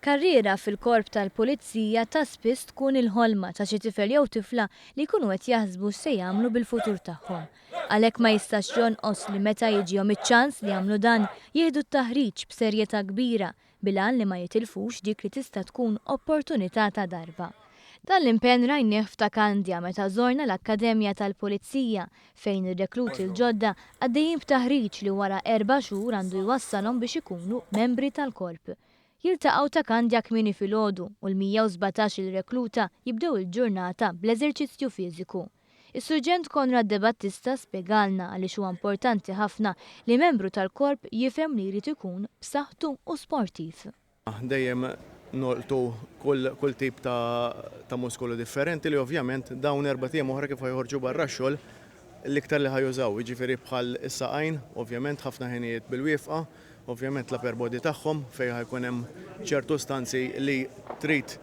Karriera fil-Korp tal-Pulizija ta' spiss tkun il-ħolma ta' xi tifel jew tifla li jkunu qed jaħsbu x'se jagħmlu bil-futur tagħhom. Għalhekk ma jistax jonqos li meta jiġihom iċ-ċans li jagħmlu dan, jieħdu t-taħriġ b'serjetà kbira bil-għan li ma jitilfux dik li tista' tkun opportunità ta' darba. Dan l-impenn rajnieh f'Ta' Kandja meta żorna l-Akkademja tal-Pulizija fejn ir-rekluti l-ġodda għaddejjin b'taħriġ li wara erba' xhur għandu jwassalhom biex ikunu membri tal-Korp. Jiltaqgħu Ta' Kandja kmieni filgħodu u l-117 il-rekluta jibdew il-ġurnata bl-eżerċizzju fiżiku. Is-Surġent Konrad Debattista spjegalna għaliex huwa importanti ħafna li membru tal-Korp jifhem li jrid ikun b'saħħtu u sportiv. Dejjem nolqtu kull kull tip ta' ta' muskolu differenti li ovvjament dawn erbat ijiem oħra kif ħa joħorġu barra x-xogħol l-iktar li ħa jużaw, jiġifieri bħal is-saqajn, ovvjament ħafna ħinijiet bil-wieqfa, ovvjament l-upper body tagħhom fejn ħa jkun hemm ċertu stanzi li trid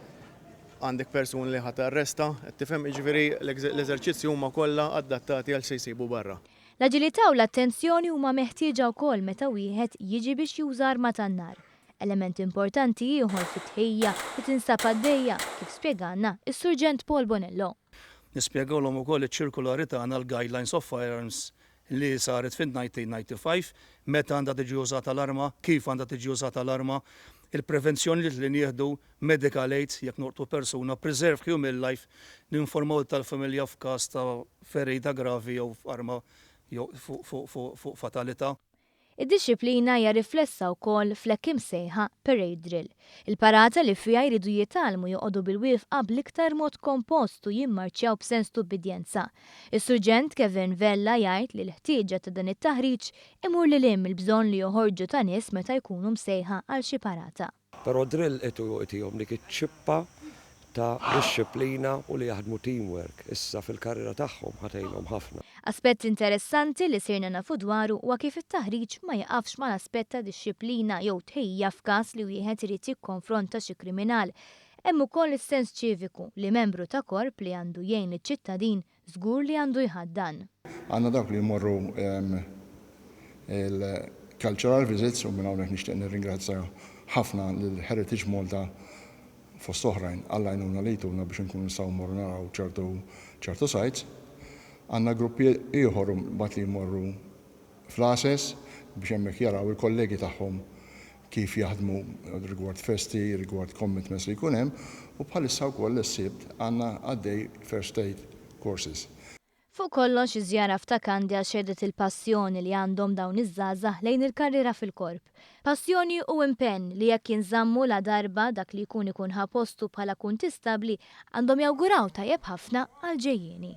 għandek persuni li ħa tarresta, qed tifhem, jiġifieri l-eżerċizzji huma kollha adattati għal x'se jsibu barra. L-aġilità u l-attenzjoni huma meħtieġa wkoll meta wieħed jiġi biex juża arma tan-nar. Element importanti ieħor fit-tħejjija li tinsab għaddejja, kif spjegalna s-Surġent Paul Bonello. Nispjegawlhom ukoll iċ-ċirkulari tagħna l-Guidelines of Firearms li saret fin-1995, meta għandha tiġi użata l-arma, kif għandha tiġi użata l-arma, il-prevenzjonijiet li nieħdu, medical aids jekk nolqtu persuna, preserve human life, ninformaw tal-familja f'każ ta' ferita gravi jew f'arma jew fuq fatalità. Id-dixxiplina hija riflessa wkoll fl-hekk imsejħa parade drill, il-parata li fiha jridu jitgħallmu joqogħdu bil-wieqfa bl-iktar mod kompost u jimmarċjaw b'sens t'ubbidjenza. Is-Surġent Kevin Vella jgħid li l-ħtieġa ta' dan it-taħriġ imur lil hinn mill-bżonn li joħorġu ta' nies meta jkunu msejħa għal xi parata. Però drill itihom dik iċ-ċippa ta' dixxiplina u li jaħdmu teamwork. Issa fil-karriera tagħhom ħa tgħinhom ħafna. Aspett interessanti li sirna nafu dwaru huwa kif it-taħriġ ma jiqafx mal-aspett ta' dixxiplina jew tħejjija f'każ li wieħed irid jikkonfronta xi kriminal. Hemm ukoll is-sens ċiviku li membru ta' korp li għandu jgħin liċ-ċittadin żgur li għandu jħaddan. Għandna dawk li jmorru il-cultural visits u minn hawnhekk nixtieq nirringrazzja ħafna lil Heritage Malta fost oħrajn għall-għajnuna li jtuna biex inkunu nistgħu mmorru naraw ċertu ċertu sites. Għandna grupp ieħor mbagħad li jmorru fl-għases biex hemmhekk jaraw il-kollegi tagħhom kif jaħdmu rigward festi, rigward commitments li jkun hemm u bħalissa wkoll is-Sibt għandna għaddej first aid courses. Fuq kollox, iż-żjara f'Ta' Kandja xehdet il-passjoni li għandhom dawn iż-żgħażagħ lejn il-karriera fil-Korp. Passjoni u impenn li jekk jinżammu ladarba dak li jkun ikun ħa postu bħala kuntistabbli għandhom jawguraw tajjeb ħafna għall-ġejjieni.